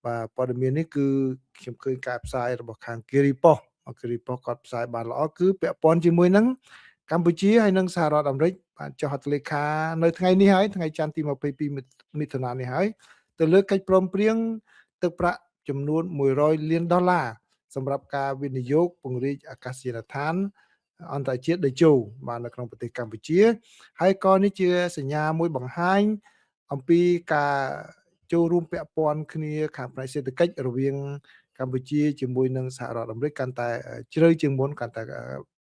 បាទព័ត៌មាននេះគឺខ្ញុំឃើញការផ្សាយរបស់ខាងគិរីប៉ុស្តិ៍គិរីប៉ុស្តិ៍គាត់ផ្សាយបានល្អគឺពាក់ព័ន្ធជាមួយនឹងកម្ពុជាហើយនិងសហរដ្ឋអាមេរិកបានចុះហត្ថលេខានៅថ្ងៃនេះហើយថ្ងៃច័ន្ទទី22មិថុនានេះហើយទៅលើកិច្ចព្រមព្រៀងទឹកប្រាក់ចំនួន100លានដុល្លារសម្រាប់ការវិនិយោគពង្រីកអាកាសយានដ្ឋានអន្តរជាតិតេជោបាទនៅក្នុងប្រទេសកម្ពុជា ហើយក៏នេះជាសញ្ញាមួយបង្ហាញអំពីការចូលរួមពាក់ព័ន្ធគ្នាខាងផ្នែកសេដ្ឋកិច្ចរវាងកម្ពុជាជាមួយនឹងសហរដ្ឋអាមេរិកកាន់តែជ្រៅជាងមុនកាន់តែ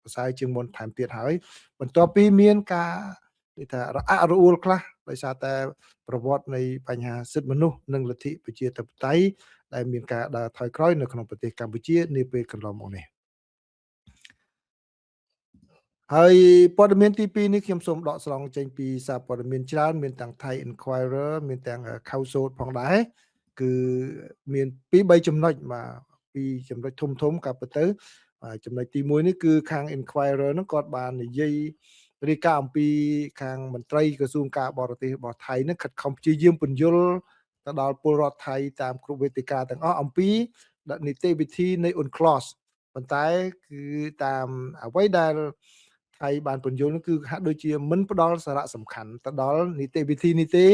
ប្រសើរជាងមុនថែមទៀតហើយបន្ទាប់ពីមានការនិយាយថារអាក់រអួលខ្លះដោយសារតែប្រវត្តិនៃបញ្ហាសិទ្ធិមនុស្សនិងលទ្ធិប្រជាធិបតេយ្យដែលមានការដើរថយក្រោយនៅក្នុងប្រទេសកម្ពុជានាពេលកន្លងមកនេះហើយព័ត៌មានទី2នេះខ្ញុំសូមដកស្រង់ចេញពីសារព័ត៌មានច្រើនមានទាំង Thai Enquirer មានទាំង Khaosod ផងដែរគឺមាន2 3ចំណុចបាទពីរចំណុចធំធំក៏ប៉ុន្តែចំណុចទី1នេះគឺខាង Enquirer ហ្នឹងគាត់បាននិយាយរាយការណ៍អំពីខាងមន្ត្រីក្រសួងការបរទេសរបស់ថៃហ្នឹងខិតខំព្យាយាមពន្យល់ទៅដល់ពលរដ្ឋថៃតាមគ្រប់វេទិកាទាំងអស់អំពីនីតិវិធីនៃ UNCLOS ប៉ុន្តែគឺតាមអ្វីដែលថៃបានពន្យល់នោះគឺហាក់ដូចជាមិនផ្ដល់សារៈសំខាន់ទៅដល់នីតិវិធីនេះទេ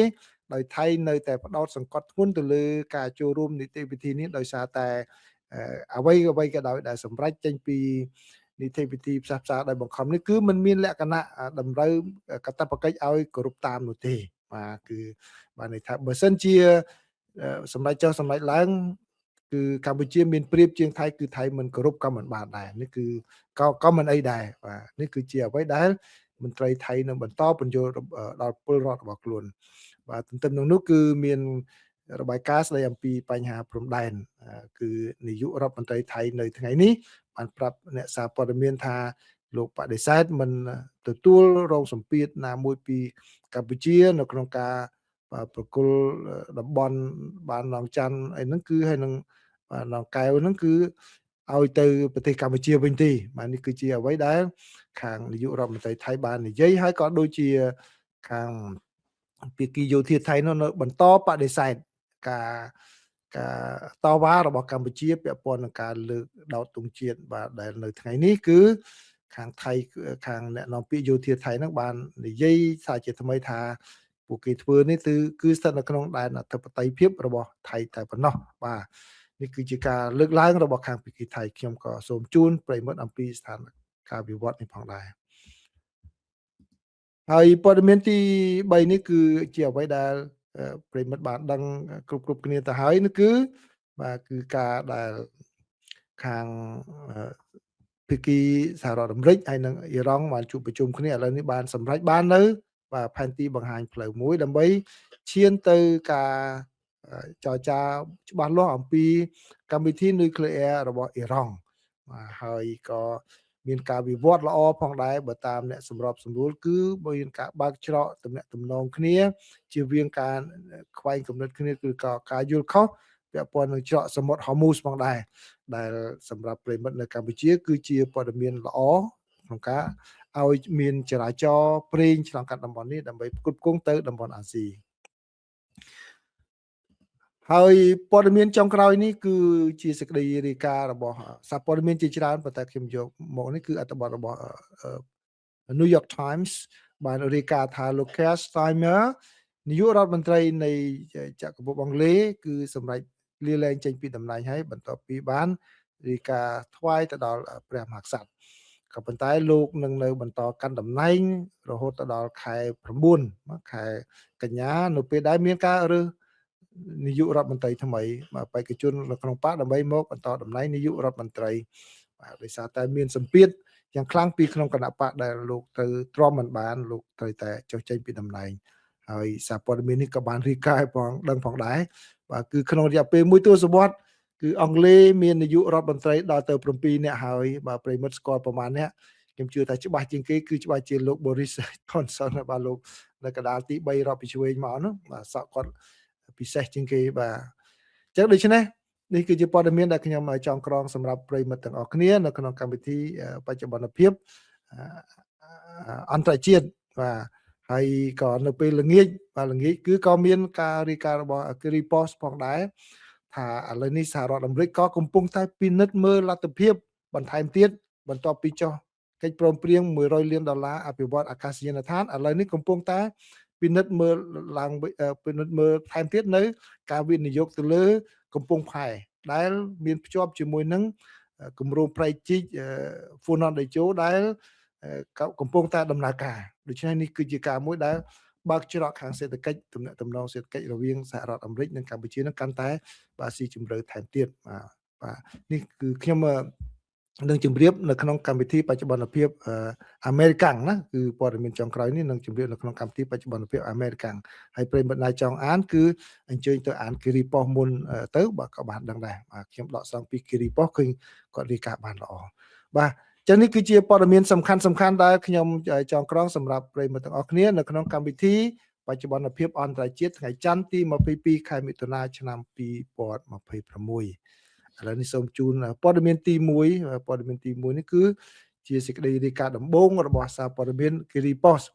ដោយថៃនៅតែផ្ដោតសង្កត់ធ្ងន់ទៅលើការចូលរួមនីតិវិធីនេះដោយសារតែអ្វីអ្វីក៏ដោយដែលសម្រេចចេញពីនីតិវិធីផ្សះផ្សាដោយបង្ខំនេះគឺมันមានលក្ខណៈតម្រូវកាតព្វកិច្ចឲ្យគោរពតាមនោះទេបាទគឺបានន័យថាបើសិនជាសម្រេចចុះសម្រេចឡើងគឺកម្ពុជាមានប្រៀបជាងថៃគឺថៃមិនគោរពក៏មិនបានដែរនេះគឺក៏ក៏មិនអីដែរបាទនេះគឺជាអ្វីដែលមន្ត្រីថៃនឹងបន្តពន្យល់ដល់ពលរដ្ឋរបស់ខ្លួនបាទទន្ទឹមនឹងនោះគឺមានរបាយការណ៍ស្ដីអំពីបញ្ហាព្រំដែនគឺនាយករដ្ឋមន្ត្រីថៃនៅថ្ងៃនេះបានប្រាប់អ្នកសារព័ត៌មានថាលោកបដិសេធមិនទទួលរងសម្ពាធណាមួយពីកម្ពុជានៅក្នុងការប្រគល់តំបន់បានឡងច័ន្ទអីហ្នឹងគឺហើយនឹងបាទឡងកែវហ្នឹងគឺឲ្យទៅប្រទេសកម្ពុជាវិញទេបាទនេះគឺជាអ្វីដែលខាងនាយករដ្ឋមន្ត្រីថៃបាននិយាយហើយក៏ដូចជាខាងភាគីយោធាថៃនោះនៅបន្តបដិសេធការការតវ៉ារបស់កម្ពុជាពាក់ព័ន្ធនឹងការលើកដោតទង់ជាតិបាទដែលនៅថ្ងៃនេះគឺខាងថៃខាងអ្នកនាំពាក្យយោធាថៃហ្នឹងបាននិយាយថាជាថ្មីថាពួកគេធ្វើនេះគឺគឺស្ថិតនៅក្នុងដែនអធិបតេយ្យភាពរបស់ថៃតែប៉ុណ្ណោះបាទនេះគឺជាការលើកឡើងរបស់ខាងភាគីថៃខ្ញុំក៏សូមជូនប្រិយមិត្តអំពីស្ថានភាពវិវត្តនេះផងដែរហើយព័ត៌មានទី3នេះគឺជាអ្វីដែលប្រិយមិត្តបានដឹងគ្រប់គ្រប់គ្នាទៅហើយនោះគឺបាទគឺការដែលខាងភាគីសហរដ្ឋអាមេរិកហើយនិងអ៊ីរ៉ង់បានជួបប្រជុំគ្នាឥឡូវនេះបានសម្រេចបាននៅបាទផែនទីបង្ហាញផ្លូវមួយដើម្បីឈានទៅការចរចាច្បាស់លាស់អំពីកម្មវិធីនុយក្លេអ៊ែររបស់អ៊ីរ៉ង់បាទហើយក៏មានការវិវត្តល្អផងដែរបើតាមអ្នកសម្របសម្រួលគឺមានការបើកច្រកទំនាក់ទំនងគ្នាជាវៀងការខ្វែងគំនិតគ្នាគឺក៏ការយល់ខុសពាក់ព័ន្ធនឹងច្រកសមុទ្រ Hormuz ផងដែរដែលសម្រាប់ប្រិយមិត្តនៅកម្ពុជា គឺជាព័ត៌មានល្អក្នុងការឲ្យមានចរាចរណ៍ប្រេងឆ្លងកាត់តំបន់នេះដើម្បីផ្គត់ផ្គង់ទៅតំបន់អាស៊ីហើយព័ត៌មានចុងក្រោយនេះគឺជាសេចក្តីរាយការណ៍របស់សារព័ត៌មានជាច្រើនប៉ុន្តែខ្ញុំយកមកនេះគឺអត្ថបទរបស់ New York Times បានរាយការណ៍ថាលោក Keir Starmer នាយករដ្ឋមន្ត្រីនៃចក្រភពអង់គ្លេសគឺសម្រេចលាលែងចេញពីតំណែងហើយបន្ទាប់ពីបានរាយការណ៍ថ្វាយទៅដល់ព្រះមហាក្សត្រក៏ប៉ុន្តែលោកនឹងនៅបន្តកាន់តំណែងរហូតទៅដល់ខែ9ខែកញ្ញានៅពេលដែលមានការរើសនាយករដ្ឋមន្ត្រីថ្មីបាទបេក្ខជននៅក្នុងបក្សដើម្បីមកបន្តតំណែងនាយករដ្ឋមន្ត្រីបាទដោយសារតែមានសម្ពាធយ៉ាងខ្លាំងពីក្នុងគណបក្សដែលលោកត្រូវទ្រាំមិនបានលោកត្រូវតែចុះចេញពីតំណែងហើយសារព័ត៌មាននេះក៏បានរាយការណ៍ឲ្យផងដឹងផងដែរបាទគឺក្នុងរយៈពេលមួយទសវត្សរ៍គឺអង់គ្លេសមាននាយករដ្ឋមន្ត្រីដល់ទៅ7នាក់ហើយបាទប្រិយមិត្តស្គាល់ប្រមាណអ្នកខ្ញុំជឿថាច្បាស់ជាងគេគឺច្បាស់ជាលោក Boris Johnson បាទលោកនៅកណ្ដាលទី3រាប់ពីឆ្វេងមកនោះបាទសក់គាត់ពិសេសជាងគេបាទអញ្ចឹងដូច្នេះនេះគឺជាព័ត៌មានដែលខ្ញុំចង់ក្រងសម្រាប់ប្រិយមិត្តទាំងអស់គ្នានៅក្នុងកម្មវិធីបច្ចុប្បន្នភាពអន្តរជាតិបាទហើយក៏នៅពេលល្ងាចបាទល្ងាចគឺក៏មានការរាយការណ៍របស់ Kiri Post ផងដែរ ថាឥឡូវនេះសហរដ្ឋអាមេរិកក៏កំពុងតែពិនិត្យមើលលទ្ធភាពបន្ថែមទៀតបន្ទាប់ពីចុះកិច្ចព្រមព្រៀង100លានដុល្លារអភិវឌ្ឍអាកាសយានដ្ឋានឥឡូវនេះកំពុងតែពិនិត្យមើលឡើងពិនិត្យមើលថែមទៀតនៅការវិនិយោគទៅលើកំពង់ផែដែលមានភ្ជាប់ជាមួយនឹងគម្រោងព្រែកជីកហ្វូណនតេជោដែលកំពុងតែដំណើរការដូច្នេះនេះគឺជាការមួយដែលបើកច្រកខាងសេដ្ឋកិច្ចទំនាក់ទំនងសេដ្ឋកិច្ចរវាងសហរដ្ឋអាមេរិកនិងកម្ពុជានឹងកាន់តែបាទស៊ីជម្រៅថែមទៀតបាទបាទនេះគឺខ្ញុំនឹងជម្រាបនៅក្នុងកម្មវិធីបច្ចុប្បន្នភាពអាមេរិកាំងណាគឺព័ត៌មានចុងក្រោយនេះនឹងជម្រាបនៅក្នុងកម្មវិធីបច្ចុប្បន្នភាពអាមេរិកាំងហើយប្រិយមិត្តណាចង់អានគឺអញ្ជើញទៅអានគិរីប៉ុស្តិ៍មុនទៅបាទក៏បានដឹងដែរបាទខ្ញុំដកស្រង់ពីគិរីប៉ុស្តិ៍ឃើញគាត់រាយការណ៍បានល្អបាទចឹងនេះគឺជាព័ត៌មានសំខាន់សំខាន់ដែលខ្ញុំចងក្រងសម្រាប់ប្រិយមិត្តទាំងអស់គ្នានៅក្នុងកម្មវិធីបច្ចុប្បន្នភាពអន្តរជាតិថ្ងៃច័ន្ទទី22ខែមិថុនាឆ្នាំ2026ឥឡូវនេះសូមជូនព័ត៌មានទី1ព័ត៌មានទី1នេះគឺជាសេចក្តីរាយការណ៍ដំបូងរបស់សារព័ត៌មានគិរីប៉ុស្តិ៍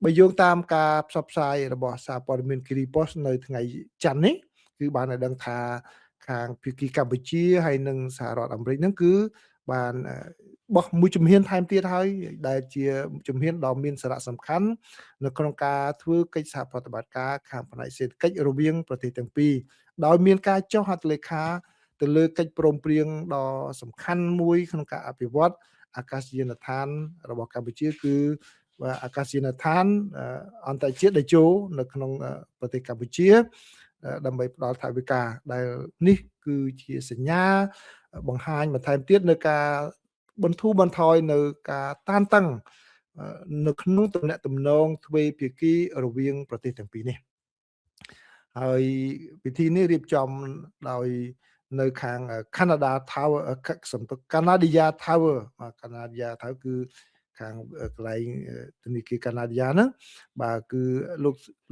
បើយោងតាមការផ្សព្វផ្សាយរបស់សារព័ត៌មានគិរីប៉ុស្តិ៍នៅថ្ងៃច័ន្ទនេះគឺបានឲ្យដឹងថាខាងភាគីកម្ពុជាហើយនិងសហរដ្ឋអាមេរិកហ្នឹងគឺបានបោះមួយជំហានថែមទៀតហើយដែលជាជំហានដ៏មានសារៈសំខាន់នៅក្នុងការធ្វើកិច្ចសហប្រតិបត្តិការខាងផ្នែកសេដ្ឋកិច្ចរវាងប្រទេសទាំងពីរដោយមានការចុះហត្ថលេខាទៅលើកិច្ចព្រមព្រៀងដ៏សំខាន់មួយក្នុងការអភិវឌ្ឍអាកាសយានដ្ឋានរបស់កម្ពុជាគឺអាកាសយានដ្ឋានអន្តរជាតិតេជោនៅក្នុងប្រទេសកម្ពុជាដើម្បីផ្ដល់ថវិកាដែលនេះគឺជាសញ្ញាបង្ហាញបន្ថែមទៀតនៅការបន្ធូរបន្ថយនៅការតានតឹងនៅក្នុងទំនាក់ទំនងទ្វេភាគីរវាងប្រទេសទាំងពីរនេះហើយពិធីនេះរៀបចំដោយនៅខាង Canada Tower សំទោស Canada Tower បាទ Canada Tower គឺខាងកន្លែងធនាគារ Canada ហ្នឹងបាទគឺ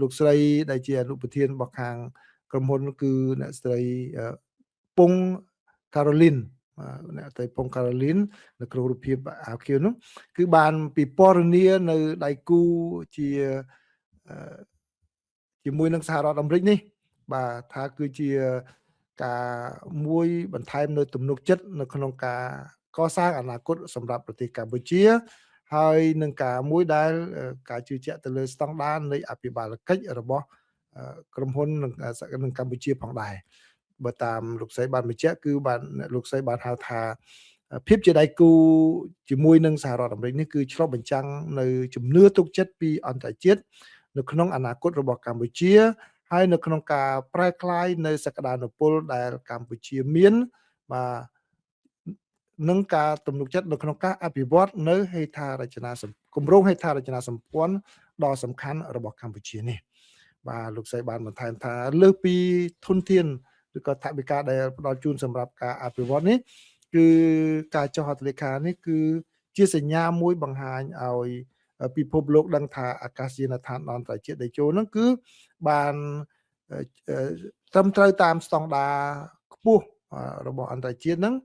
លោកស្រីដែលជាអនុប្រធានរបស់ខាងក្រុមហ៊ុនគឺអ្នកស្រីពង Caroline បាទអ្នកស្រីពង Caroline នៅក្នុងរូបភាពអាវខៀវនោះគឺបានពិពណ៌នានៅដៃគូជាជាមួយនឹងសហរដ្ឋអាមេរិកនេះបាទថាគឺជាការមួយបន្ថែមនៅទំនុកចិត្តនៅក្នុងការកសាងអនាគតសម្រាប់ប្រទេសកម្ពុជាហើយនឹងការមួយដែលការជឿជាក់ទៅលើស្តង់ដារនៃអភិបាលកិច្ចរបស់ក្រុមហ៊ុននិងកម្ពុជាផងដែរបើតាមលោកស្រីបានបញ្ជាក់គឺបានលោកស្រីបានហៅថាភាពជាដៃគូជាមួយនឹងសហរដ្ឋអាមេរិកនេះគឺឆ្លុះបញ្ចាំងនៅជំនឿទុកចិត្តពីអន្តរជាតិនៅក្នុងអនាគតរបស់កម្ពុជាហើយនៅក្នុងការប្រែក្លាយនៅសក្តានុពលដែលកម្ពុជាមានបាទនឹងការទំនុកចិត្តនៅក្នុងការអភិវឌ្ឍនៅហេដ្ឋារចនាគម្រោងហេដ្ឋារចនាសម្ព័ន្ធដ៏សំខាន់របស់កម្ពុជានេះបាទលោកស្រីបានបន្ថែមថាលើសពីធនធានឬក៏ថវិកាដែលផ្ដល់ជូនសម្រាប់ការអភិវឌ្ឍនេះគឺការចុះហត្ថលេខានេះគឺជាសញ្ញាមួយបង្ហាញឲ្យពិភពលោកដឹងថាអាកាសយានដ្ឋានអន្តរជាតិតេជោហ្នឹងគឺបានត្រឹមត្រូវតាមស្តង់ដារខ្ពស់របស់អន្តរជាតិហ្នឹង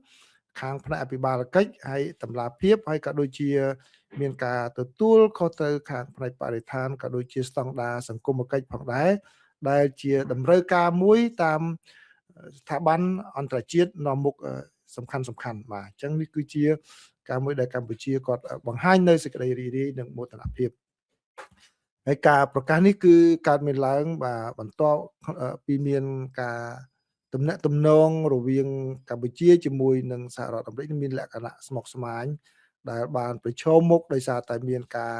ខាងផ្នែកអភិបាលកិច្ចហើយតម្លាភាពហើយក៏ដូចជាមានការទទួលខុសត្រូវខាងផ្នែកបរិស្ថានក៏ដូចជាស្តង់ដារសង្គមកិច្ចផងដែរដែលជាតម្រូវការមួយតាមស្ថាប័នអន្តរជាតិនាំមុខសំខាន់សំខាន់បាទអញ្ចឹងនេះគឺជាការមួយដែលកម្ពុជាគាត់បង្ហាញនៅសេចក្តីរីករាយនិងមោទនភាពហើយការប្រកាសនេះគឺកើតមានឡើងបាទបន្ទាប់ពីមានការទំនាក់ទំនងរវាងកម្ពុជាជាមួយនឹងសហរដ្ឋអាមេរិកមានលក្ខណៈស្មុគស្មាញដែលបានប្រឈមមុខដោយសារតែមានការ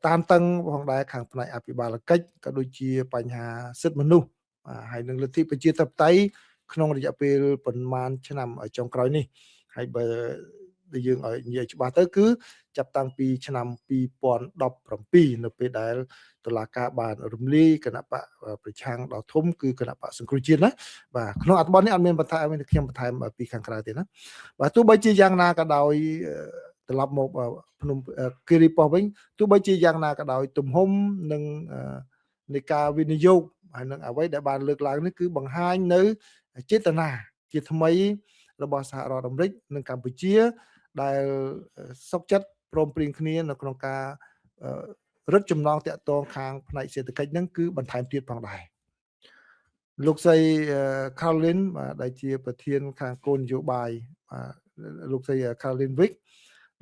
តានតឹងផងដែរខាងផ្នែកអភិបាលកិច្ចក៏ដូចជាបញ្ហាសិទ្ធិមនុស្សហើយនឹងលទ្ធិប្រជាធិបតេយ្យក្នុងរយៈពេលប្រមាណឆ្នាំចុងក្រោយនេះហើយបើយើងឲ្យនិយាយច្បាស់ទៅគឺចាប់តាំងពីឆ្នាំ2017នៅពេលដែលតុលាការបានរំលាយគណៈបកប្រឆាំងដ៏ធំគឺគណៈបកសង្គ្រោះជាតិណាបាទក្នុងអត្ថបទនេះអត់មានបន្ថែមខ្ញុំបន្ថែមពីខាងក្រៅទេណាបាទទោះបីជាយ៉ាងណាក៏ដោយត្រឡប់មកភ្នំគិរីប៉ុស្តិ៍វិញទោះបីជាយ៉ាងណាក៏ដោយទំហំនិងនៃការវិនិយោគហើយនឹងអ្វីដែលបានលើកឡើងនេះគឺបង្ហាញនៅចេតនាជាថ្មីរបស់សហរដ្ឋអាមេរិកនិងកម្ពុជាដែលសុខចិត្តព្រមព្រៀងគ្នានៅក្នុងការរឹតចំណងតាក់ទងខាងផ្នែកសេដ្ឋកិច្ចហ្នឹងគឺបន្ថែមទៀតផងដែរ លោកស្រី Caroline បាទដែលជាប្រធានខាងគោលនយោបាយបាទលោកស្រី Caroline Wick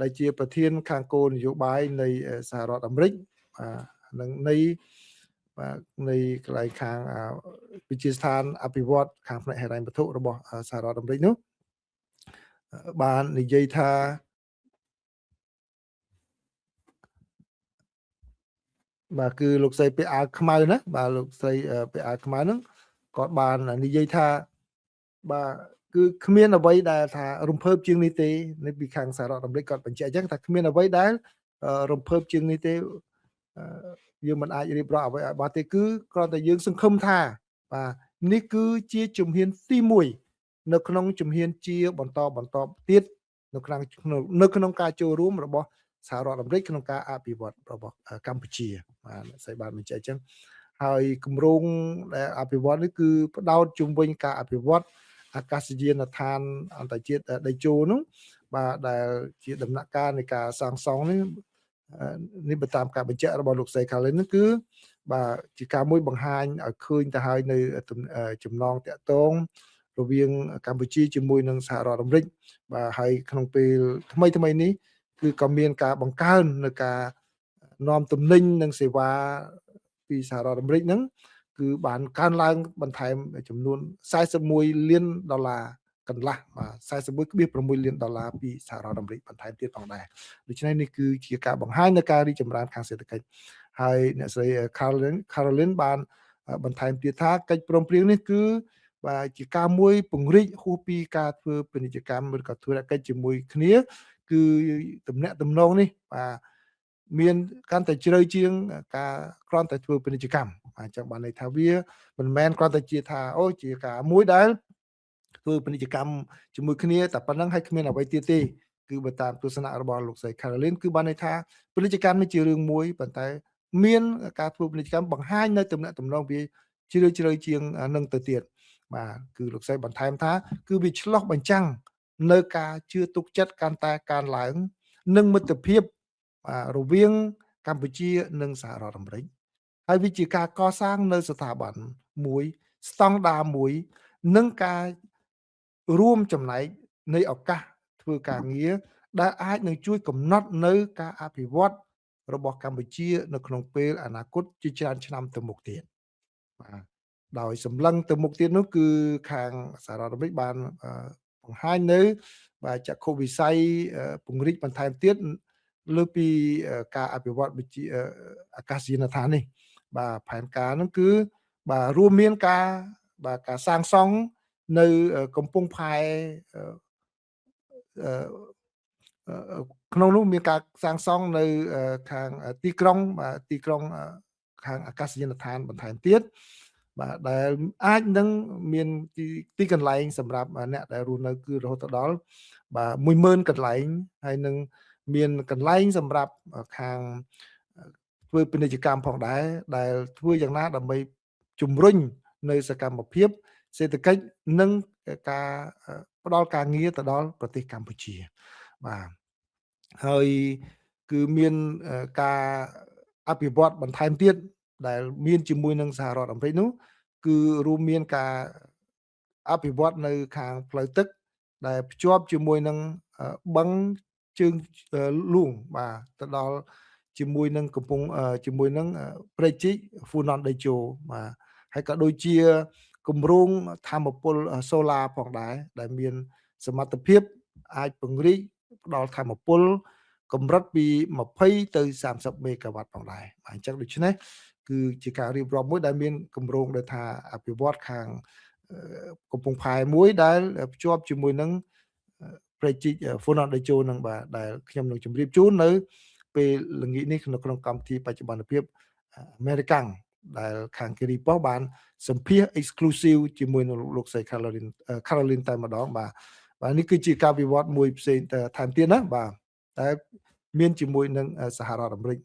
ដែលជាប្រធានខាងគោលនយោបាយនៃសហរដ្ឋអាមេរិកបាទនិងនៃបាទនៃកន្លែងខាងវិទ្យាស្ថានអភិវឌ្ឍខាងផ្នែកហិរញ្ញវត្ថុរបស់សហរដ្ឋអាមេរិកនោះបាននិយាយថាបាទគឺលោកស្រីពាក់អាវខ្មៅណាបាទលោកស្រីពាក់អាវខ្មៅហ្នឹងគាត់បាននិយាយថាបាទគឺគ្មានអ្វីដែលថារំភើបជាងនេះទេនៅពីខាងសហរដ្ឋអាមេរិកគាត់បញ្ជាក់អញ្ចឹងថាគ្មានអ្វីដែលរំភើបជាងនេះទេយើងមិនអាចរៀបរាប់អ្វីឲ្យបានទេគឺគ្រាន់តែយើងសង្ឃឹមថាបាទនេះគឺជាជំហានទី1នៅក្នុងជំហានជាបន្តបន្តទៀតនៅក្នុងការចូលរួមរបស់សហរដ្ឋអាមេរិកក្នុងការអភិវឌ្ឍរបស់កម្ពុជាបាទអ្នកស្រីបានបញ្ជាក់អញ្ចឹងហើយគម្រោងដែលអភិវឌ្ឍនេះគឺផ្ដោតជុំវិញការអភិវឌ្ឍអាកាសយានដ្ឋានអន្តរជាតិដីជោនោះបាទដែលជាដំណាក់កាលនៃការសាងសង់នេះនេះបើតាមការបញ្ជាក់របស់លោកស្រី Carlin នោះគឺបាទជាការមួយបង្ហាញឲ្យឃើញទៅហើយនៅចំណងតាក់ទងរវាងកម្ពុជាជាមួយនឹងសហរដ្ឋអាមេរិកបាទហើយក្នុងពេលថ្មីថ្មីនេះគឺក៏មានការបង្កើននៅការនាំទំនិញនិងសេវាពីសហរដ្ឋអាមេរិកហ្នឹងគឺបានកើនឡើងបន្ថែមចំនួន41លានដុល្លារកន្លះបាទ 41.6 លានដុល្លារពីសហរដ្ឋអាមេរិកបន្ថែមទៀតផងដែរដូច្នេះនេះគឺជាការបង្ហាញនៅការរីកចម្រើនខាងសេដ្ឋកិច្ចហើយអ្នកស្រី Caroline បានបន្ថែមទៀតថាកិច្ចព្រមព្រៀងនេះគឺបាទជាការមួយពង្រីកហួសពីការធ្វើពាណិជ្ជកម្មឬក៏ធុរកិច្ចជាមួយគ្នាគឺទំនាក់ទំនងនេះបាទមានកាន់តែជ្រៅជាងការគ្រាន់តែធ្វើពាណិជ្ជកម្មបាទអញ្ចឹងបានន័យថាវាមិនមែនគ្រាន់តែជាថាអូជាការមួយដែលធ្វើពាណិជ្ជកម្មជាមួយគ្នាតែប៉ុណ្្នឹងហើយគ្មានអ្វីទៀតទេគឺបើតាមទស្សនៈរបស់លោកស្រី Caroline គឺបានន័យថាពាណិជ្ជកម្មនេះជារឿងមួយប៉ុន្តែមានការធ្វើពាណិជ្ជកម្មបង្ហាញនៅទំនាក់ទំនងវាជ្រាលជ្រៅជាងនឹងទៅទៀតបាទគឺលោកស្រីបន្ថែមថាគឺវាឆ្លុះបញ្ចាំងនៅការជឿទុកចិត្តកាន់តែកើនឡើងនិងមិត្តភាពបាទរវាងកម្ពុជានិងសហរដ្ឋអាមេរិកហើយវាជាការកសាងនៅស្ថាប័នមួយស្តង់ដារមួយនិងការរួមចំណែកនៃឱកាសធ្វើការងារដែលអាចនឹងជួយកំណត់នៅការអភិវឌ្ឍរបស់កម្ពុជានៅក្នុងពេលអនាគតជាច្រើនឆ្នាំទៅមុខទៀតបាទដោយសម្លឹងទៅមុខទៀតនោះគឺខាងសហរដ្ឋអាមេរិកបានបង្ហាញនៅបាទចក្ខុវិស័យពង្រីកបន្ថែមទៀតលើពីការអភិវឌ្ឍវិជាអាកាសយានដ្ឋាននេះបាទផែនការហ្នឹងគឺបាទរួមមានការបាទការសាងសង់នៅកំពង់ផែក្នុងនោះមានការសាងសង់នៅខាងទីក្រុងបាទទីក្រុងខាងអាកាសយានដ្ឋានបន្ថែមទៀតបាទដែលអាចនឹងមានទីកន្លែងសម្រាប់អ្នកដែលរស់នៅគឺរហូតដល់បាទ10000កន្លែងហើយនឹងមានកន្លែងសម្រាប់ខាងធ្វើពាណិជ្ជកម្មផងដែរដែលធ្វើយ៉ាងណាដើម្បីជំរុញនៅសកម្មភាពសេដ្ឋកិច្ចនិងការផ្ដល់ការងារទៅដល់ប្រទេសកម្ពុជាបាទហើយគឺមានការអភិវឌ្ឍបន្ថែមទៀតដែលមានជាមួយនឹងសហរដ្ឋអាមេរិកនោះគឺរួមមានការអភិវឌ្ឍនៅខាងផ្លូវទឹកដែលភ្ជាប់ជាមួយនឹងបឹងជើងលួងបាទទៅដល់ជាមួយនឹងកំពង់ជាមួយនឹងព្រែកជីកហ្វូណនដេជោបាទហើយក៏ដូចជាគម្រោងធម្មពលសូឡាផងដែរដែលមានសមត្ថភាពអាចពង្រីកផ្ដល់ធម្មពលកម្រិតពី20ទៅ30មេហ្គាវ៉ាត់ផងដែរបាទអញ្ចឹងដូច្នេះគឺជាការរៀបរាប់មួយដែលមានគម្រោងដែលថាអភិវឌ្ឍខាងកំពង់ផែមួយដែលភ្ជាប់ជាមួយនឹងព្រែកជីកហ្វូណនដេជោនឹងបាទដែលខ្ញុំនឹងជម្រាបជូននៅពេលល្ងាចនេះក្នុងកម្មវិធីបច្ចុប្បន្នភាពអាមេរិកាំងដែលខាងគិរីប៉ុស្តិ៍បានសម្ភាស exclusive ជាមួយនឹងលោកស្រី Caroline តែម្ដងបាទបាទនេះគឺជាការវិវត្តមួយផ្សេងថែមទៀតណាបាទតែមានជាមួយនឹងសហរដ្ឋអាមេរិក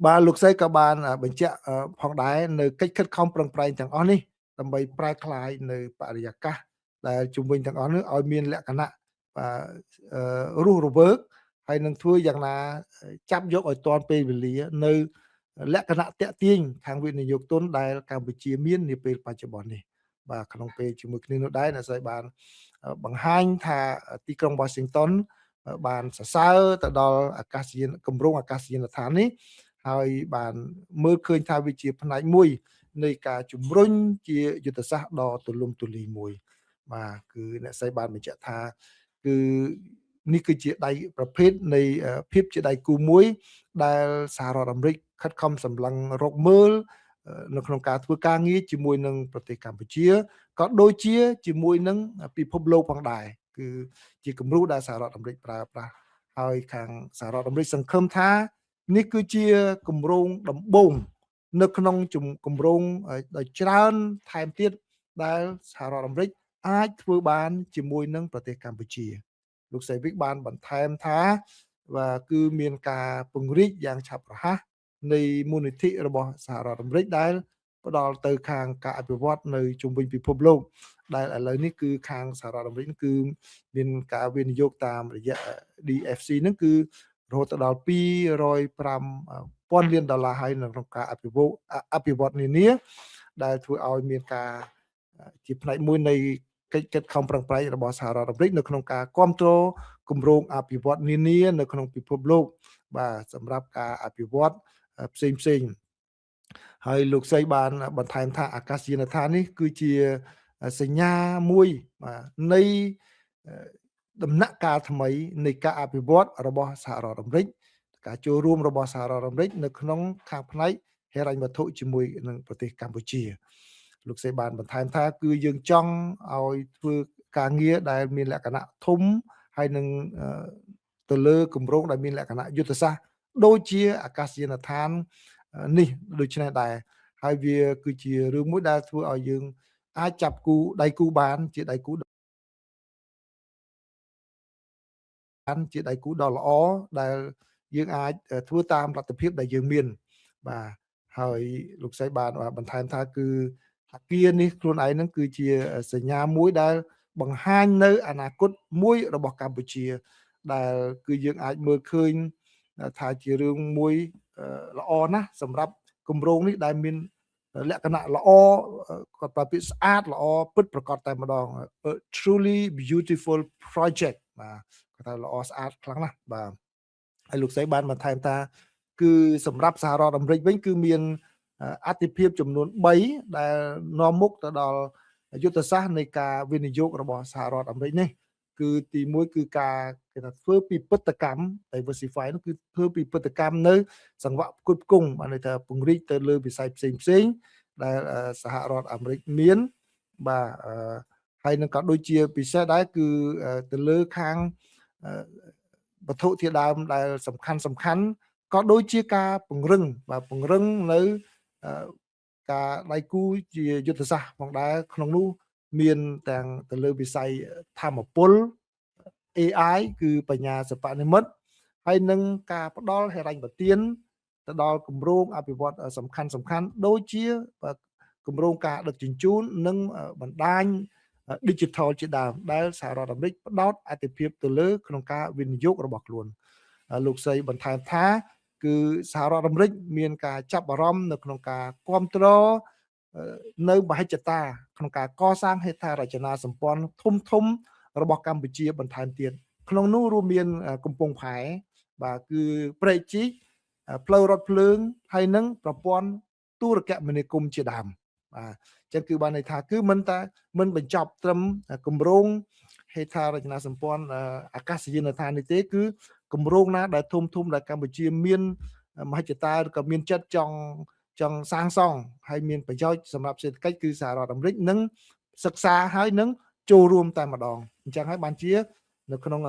បាទលោកស្រីក៏បានបញ្ជាក់ផងដែរនៅកិច្ចខិតខំប្រឹងប្រែងទាំងអស់នេះដើម្បីប្រែក្លាយនៅបរិយាកាសដែលជំវិញទាំងអស់នេះឲ្យមានលក្ខណៈបាទរស់រវើកហើយនឹងធ្វើយ៉ាងណាចាប់យកឲ្យទាន់ពេលវេលានៅ លក្ខណៈតាក់ទាញខាងវិនិយោគទុនដែលកម្ពុជាមាននាពេលបច្ចុប្បន្ននេះ។ បាទក្នុងពេលជាមួយគ្នានោះដែរអ្នកស្រីបានបង្ហាញថាទីក្រុង Washington បានសរសើរទៅដល់អាកាសយានគម្រោងអាកាសយានដ្ឋាននេះហើយបានមើលឃើញថាវាជាផ្នែកមួយនៃការជំរុញជាយុទ្ធសាស្ត្រដ៏ទូលំទូលាយមួយ។បាទគឺអ្នកស្រីបានបញ្ជាក់ថាគឺនេះគឺជាដៃប្រភេទនៃភាពជាដៃគូមួយ ដែលសហរដ្ឋអាមេរិកខិតខំសម្លឹងរកមើលនៅក្នុងការធ្វើការងារជាមួយនឹងប្រទេសកម្ពុជាក៏ដូចជាជាមួយនឹងពិភពលោកផងដែរគឺជាគំរូដែលសហរដ្ឋអាមេរិកប្រើប្រាស់ហើយខាងសហរដ្ឋអាមេរិកសង្ឃឹមថានេះគឺជាគម្រោងដំបូងនៅក្នុងគម្រោងដ៏ច្រើនថែមទៀតដែលសហរដ្ឋអាមេរិកអាចធ្វើបានជាមួយនឹងប្រទេសកម្ពុជាលោកសេវិកបានបន្ថែមថាបាទគឺមានការពង្រីកយ៉ាងឆាប់រហ័សនៃមូលនិធិរបស់សហរដ្ឋអាមេរិកដែលផ្ដល់ទៅខាងការអភិវឌ្ឍនៅជុំវិញពិភពលោកដែលឥឡូវនេះគឺខាងសហរដ្ឋអាមេរិកគឺមានការវិនិយោគតាមរយៈ DFC ហ្នឹងគឺរហូតដល់205ពាន់លានដុល្លារហើយនៅក្នុងការអភិវឌ្ឍអភិវឌ្ឍនានាដែលធ្វើឲ្យមានការជាផ្នែកមួយនៃកិច្ចខិតខំប្រឹងប្រែងរបស់សហរដ្ឋអាមេរិកនៅក្នុងការគ្រប់គ្រងគម្រោងអភិវឌ្ឍនានានៅក្នុងពិភពលោកបាទសម្រាប់ការអភិវឌ្ឍផ្សេងផ្សេងហើយលោកស្រីបានបន្ថែមថាអាកាសយានដ្ឋាននេះគឺជាសញ្ញាមួយបាទនៃដំណាក់កាលថ្មីនៃការអភិវឌ្ឍរបស់សហរដ្ឋអាមេរិកការចូលរួមរបស់សហរដ្ឋអាមេរិកនៅក្នុងខាងផ្នែកហិរញ្ញវត្ថុជាមួយនឹងប្រទេសកម្ពុជាលោកស្រីបានបន្ថែមថាគឺយើងចង់ឲ្យធ្វើការងារដែលមានលក្ខណៈធំហើយនឹងទៅលើគម្រោងដែលមានលក្ខណៈយុទ្ធសាស្ត្រដូចជាអាកាសយានដ្ឋាននេះដូចនេះដែរហើយវាគឺជារឿងមួយដែលធ្វើឲ្យយើងអាចចាប់គូដៃគូបានជាដៃគូបានជាដៃគូដ៏ល្អដែលយើងអាចធ្វើតាមលទ្ធភាពដែលយើងមានបាទហើយលោកស្រីបានបន្ថែមថាគឺអាគារនេះខ្លួនឯងនឹងគឺជាសញ្ញាមួយដែលបង្ហាញនៅអនាគតមួយរបស់កម្ពុជាដែលគឺយើងអាចមើលឃើញថាជារឿងមួយល្អណាស់សម្រាប់គម្រោងនេះដែលមានលក្ខណៈល្អគាត់ប្រើពាក្យស្អាតល្អពិតប្រាកដតែម្ដង truly beautiful project បាទគាត់ថាល្អស្អាតខ្លាំងណាស់បាទហើយលោកស្រីបានបន្ថែមថាគឺសម្រាប់សហរដ្ឋអាមេរិកវិញគឺមានអតិភិបចំនួន3ដែលនាំមុខទៅដល់យុទ្ធសាស្ត្រនៃការវិនិយោគរបស់សហរដ្ឋអាមេរិកនេះគឺទី1គឺការគេថាធ្វើពិពិធកម្ម diversify នោះគឺធ្វើពិពិធកម្មនៅសង្វាក់ផ្គត់ផ្គង់បានន័យថាពង្រីកទៅលើវិស័យផ្សេងផ្សេងដែលសហរដ្ឋអាមេរិកមានបាទហើយនឹងក៏ដូចជាពិសេសដែរគឺទៅលើខាងវត្ថុធាតុដើមដែលសំខាន់សំខាន់ក៏ដូចជាការពង្រឹងបាទពង្រឹងនៅការដៃគូជាយុទ្ធសាស្ត្រផងដែរក្នុងនោះមានទាំងទៅលើវិស័យធម្មពល AI គឺបញ្ញាសិប្បនិម្មិតហើយនឹងការផ្ដល់ហិរញ្ញប្បទានទៅដល់គម្រោងអភិវឌ្ឍសំខាន់សំខាន់ដូចជាគម្រោងការដឹកជញ្ជូននិងបណ្ដាញ digital ជាដើមដែលសហរដ្ឋអាមេរិកផ្ដោតអតិភិបទៅលើក្នុងការវិនិយោគរបស់ខ្លួនលោកស្រីបន្ថែមថាគឺសហរដ្ឋអាមេរិកមានការចាប់អារម្មណ៍នៅក្នុងការគ្រប់គ្រងនៅមហិច្ឆតាក្នុងការកសាងហេដ្ឋារចនាសម្ព័ន្ធធំធំរបស់កម្ពុជាបន្ថែមទៀតក្នុងនោះរួមមានកំពង់ផែបាទគឺព្រែកជីកផ្លូវរថភ្លើងហើយនិងប្រព័ន្ធទូរគមនាគមន៍ជាដើមបាទអញ្ចឹងគឺបានន័យថាគឺមិនតែមិនបញ្ចប់ត្រឹមគម្រោងហេដ្ឋារចនាសម្ព័ន្ធអាកាសយានដ្ឋាននេះទេគឺគម្រោងណាដែលធំធំដែលកម្ពុជាមានមហិច្ឆតាឬក៏មានចិត្តចង់ចង់សាងសង់ហើយមានប្រយោជន៍សម្រាប់សេដ្ឋកិច្ចគឺសហរដ្ឋអាមេរិកនឹងសិក្សាហើយនឹងចូលរួមតែម្ដងអញ្ចឹងហើយបានជានៅក្នុង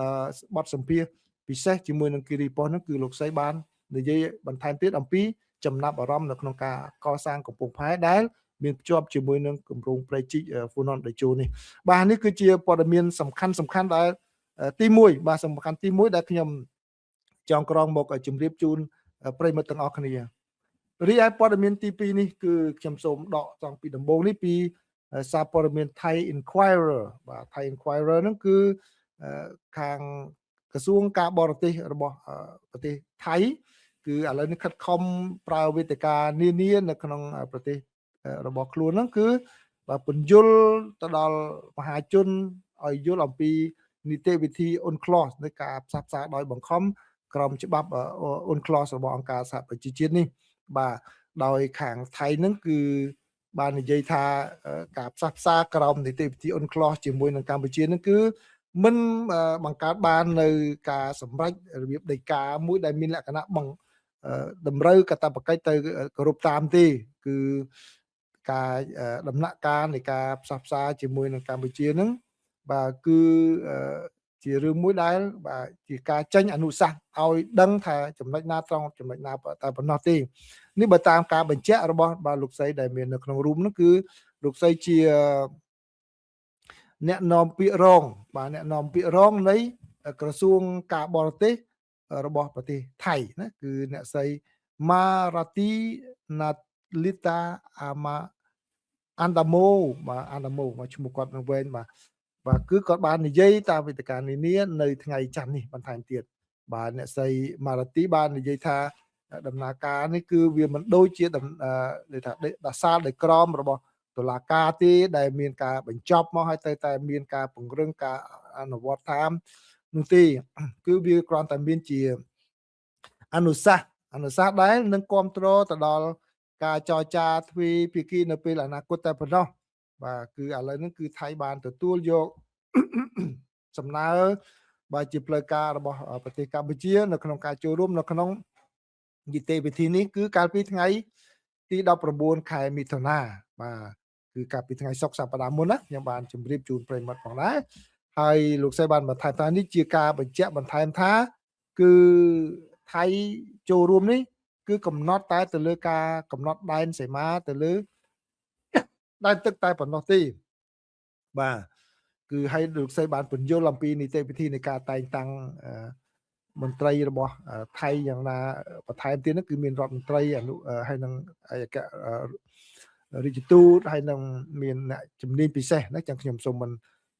បទសម្ភាសពិសេសជាមួយនឹងគិរីប៉ុស្តិ៍នោះគឺលោកស្រីបាននិយាយបន្ថែមទៀតអំពីចំណាប់អារម្មណ៍នៅក្នុងការកសាងកំពង់ផែដែលមានភ្ជាប់ជាមួយនឹងគម្រោងព្រែកជីកហ្វូណនតេជោនេះបាទនេះគឺជាព័ត៌មានសំខាន់សំខាន់ដែលទី1បាទសំខាន់ទី1ដែលខ្ញុំចងក្រងមកជម្រាបជូនប្រិយមិត្តទាំងអស់គ្នារីឯព័ត៌មានទី2នេះគឺខ្ញុំសូមដកចង់ពីដំបូងនេះពីសារព័ត៌មាន Thai Enquirer បាទ Thai Enquirer ហ្នឹងគឺខាងក្រសួងការបរទេសរបស់ប្រទេសថៃ គឺឥឡូវនេះខិតខំប្រើវេទិកានានានៅក្នុងប្រទេសរបស់ខ្លួនហ្នឹង គឺបាទពន្យល់ទៅដល់មហាជនឲ្យយល់អំពីនីតិវិធី UNCLOS នៃការផ្សះផ្សាដោយបង្ខំក្រមច្បាប់ UNCLOS របស់អង្គការសហប្រជាជាតិនេះ។ បាទដោយខាងថៃហ្នឹងគឺបាននិយាយថា ការផ្សះផ្សាក្រោមនីតិវិធី UNCLOS ជាមួយនឹងកម្ពុជាហ្នឹង គឺមិនបង្កើតបាននៅការសម្រេចរបៀបដីកាមួយដែលមានលក្ខណៈបង្តម្រូវកាតព្វកិច្ចទៅគោរពតាមទេ គឺការដំណាក់កាលនៃការផ្សះផ្សាជាមួយនឹងកម្ពុជាហ្នឹង បាទគឺជារឿងមួយដែលបាទជាការចេញអនុសាសន៍ឲ្យដឹងថាចំណុចណាត្រង់ចំណុចណាតែប៉ុណ្ណោះទេ។ នេះបើតាមការបញ្ជាក់របស់បាទលោកស្រីដែលមាននៅក្នុងរូបនោះ គឺលោកស្រីជាអ្នកនាំពាក្យរង បាទអ្នកនាំពាក្យរងនៃក្រសួងការបរទេសរបស់ប្រទេសថៃណា គឺអ្នកស្រីម៉ារ៉ាទីណាលីតាអាម៉ាអាន់ដាម៉ូ បាទអាន់ដាម៉ូ មកឈ្មោះគាត់នឹងវែង បាទបាទគឺគាត់បាននិយាយតាមវេទិកានានានៅថ្ងៃច័ន្ទនេះបន្ថែមទៀត។ បាទអ្នកស្រីម៉ារ៉ាទីបាននិយាយថា ដំណើរការនេះគឺវាមិនដូចជាដូចថាដាសាលដោយក្រមរបស់តុលាការទេ ដែលមានការបញ្ចប់មកហើយទៅតែមានការពង្រឹងការអនុវត្តតាមនោះទេ គឺវាគ្រាន់តែមានជាអនុសាសន៍ អនុសាសន៍ដែលនឹងគ្រប់គ្រងទៅដល់ការចរចាទ្វេភាគីនៅពេលអនាគតតែប៉ុណ្ណោះ។ បាទគឺឥឡូវនេះគឺថៃបានទទួលយកសំណើបាទជាផ្លូវការរបស់ប្រទេសកម្ពុជា នៅក្នុងការចូលរួមនៅក្នុងនីតិវិធីនេះ គឺកាលពីថ្ងៃទី19ខែមិថុនា បាទគឺកាលពីថ្ងៃសុក្រសប្តាហ៍មុនណា ខ្ញុំបានជម្រាបជូនប្រិមត្តផងដែរ។ ហើយលោកស្រីបានបន្ថែមថា នេះជាការបញ្ជាក់បន្ថែមថា គឺថៃចូលរួមនេះ គឺកំណត់តែទៅលើការកំណត់ដែនសីមាទៅលើដែនទឹកតែប៉ុណ្ណោះទេ។ បាទគឺឲ្យលោកស្រីបានពន្យល់អំពីនីតិវិធីនៃការតែងតាំងមន្ត្រីរបស់ថៃយ៉ាងណាបន្ថែមទៀតនោះ គឺមានរដ្ឋមន្ត្រីអនុ ហើយនឹងឯកអគ្គរាជទូត ហើយនឹងមានអ្នកជំនាញពិសេសណា ចឹងខ្ញុំសូមមិន